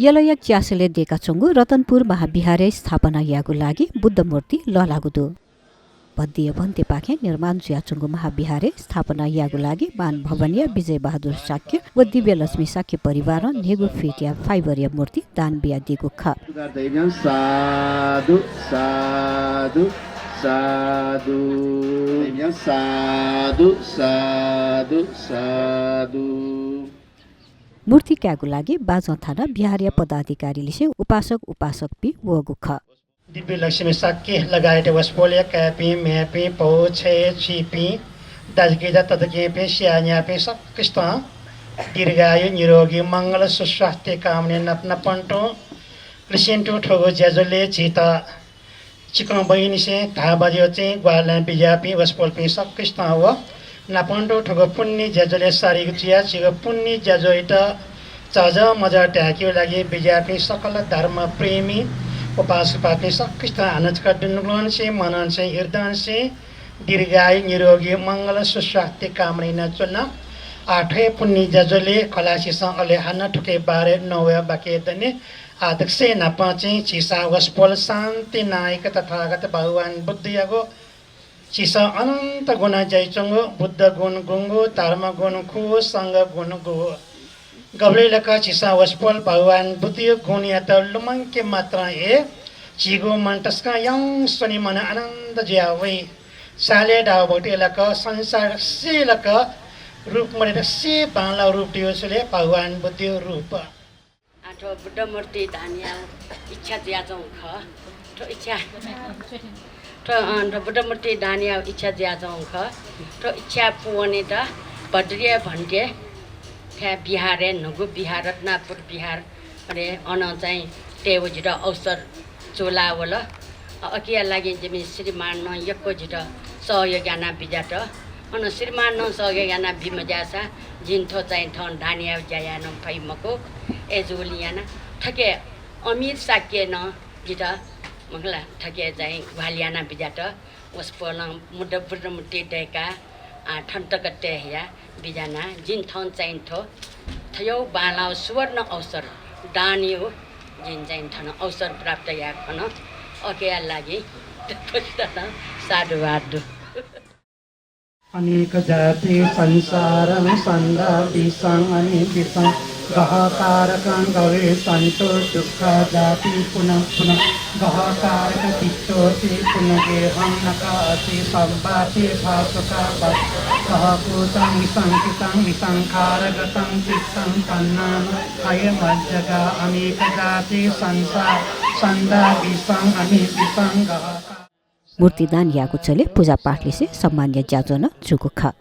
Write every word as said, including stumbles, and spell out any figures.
यलया च्यासलय् दय्काच्वंगु रतनपुर महाविहारय् स्थापना यायेगु लागि बुद्ध मूर्ति लःल्हाःगु दु। भद्दिया भन्तेपाखें निर्माण जुयाच्वंगु महाविहारय् स्थापना यायेगु लागि मान भवनया विजय बहादुर शाक्य व दिव्यलक्ष्मी शाक्य परिवारं न्हय्गू फिटया fiberया मूर्ति दान बियादीगु खः। साधु, साधु, साधु। साधु, साधु, साधु। मूर्ति कायेगु लागि बाजं थानाः विहारया पदाधिकारी लिसे उपासक उपासकपिं वःगु खः। दिव्यलक्ष्मी शाक्य लगायत वसपोलया काय्‌पिं, म्ह्याय्‌पिं, पौ, छय्, छुइपिं, दाजुकिजा, तताकेहेँपिं, स्याःन्याय्‌पिं सकसितं दीर्घायु, निरोगी, मंगल, सुस्वास्थ्य कामना यानाः नापं तुं लिसें तुं थुगु ज्याझ्वलय् झीत चिकं बहिनिसें धाःबज्याःगु चाहिँ ग्वाहालि याना बिज्याःपिं वसपोलपिं सकसितं व नापं तुं थुगु पुण्य ज्याझ्वलय् सारिक जुयाः झीगु पुण्य ज्याझ्वःयात झःझः मझः धायेकेगु लागि बिज्याःपिं सकल धर्म प्रेमी उपासक उपासिकापिं सकसितं हानं छकः दुनुगलंनिसें मनंनिसें हृदयंनिसें दीर्घायु निरोगी मंगल सुस्वास्थ्य कामना यानाच्वना। आः थ्व हे पुण्य ज्याझ्वलय् खलासिसं अले हानं थुकिया बारे नवाये बाकी दनि। आः दकलय् न्हापां चाहिँ झीसं वसपोल शान्ति नायक तथागत भगवान बुद्धयागु झीसं अनन्त गुण जुयाच्वंगु बुद्ध गुण गुंगु, धर्म गुण गुंगु, संघ गुण गुंगु। गबलय् लाक झीसं वसपोल भगवान बुद्धया गुणयात लुमंके मात्रं हे झीगु मन तसकं याउँस्वने मन आनन्द जुया वइ। साले दाउ भक्ति लाक संसार सिलक रूप मदय्‌क सि बांलाउ रूप दय्‌गु छु ले भगवान बुद्धया रूप। आः थ्व बुद्ध मूर्ति दान याउ इच्छा जुयाच्वंगु खः। थ्व इच्छा, थ्व, अँ, थ्व बुद्ध मूर्ति दान याउ इच्छा जुयाच्वंगु खः। थ्व इच्छा पूवनेत भद्रिया भन्ते थ्या विहारय् न्हूगु विहार, रत्नापुर विहार, अले अन चाहिँ तयेउ जितः अवसर चूलावल। अ, अकिया लागि जिमि श्रीमानं यक्व जितः सहयोग याना बिज्यात। अन श्रीमानं सहयोग याना बी मज्याःसा जिं थ्व चाहिँ थन दान याउ ज्या याये नं फइ मखु। अय्‌जूगुलिं याना थके अमिर शाक्यनं जितः मखुला थके चाहिँ ग्वाहालि याना बिज्यात। वसपोलं मुद्दा बुद्ध मूर्ति दय्‌काः, आः, थन तक तये हया बिज्याना। जिं थन चाहिँ थ्व थयौ बांलाउ सुवर्ण अवसर दान याउ जिं चाहिँ थन अवसर प्राप्त याये खन। अकिया लागि साधुवाद दु। अनेक जाति संसारं संदा विषं अनिविषं गहकारकं गवेषन्तु दुःखा जाति पुनः पुनः गहकारक दिट्टोति पुनगेहं नकाति संवाति भासुका वस्तु गहकूतं विसंकितं विसंखारगतं चित्तं तन्नाम हयमज्जगा। अनेक जाति संसार संदा विषं अनिविषं गहकार मूर्ति दान याःगु झ्वलय् पुजापाठ लिसे सम्मानया ज्याझ्वः नं जूगु खः।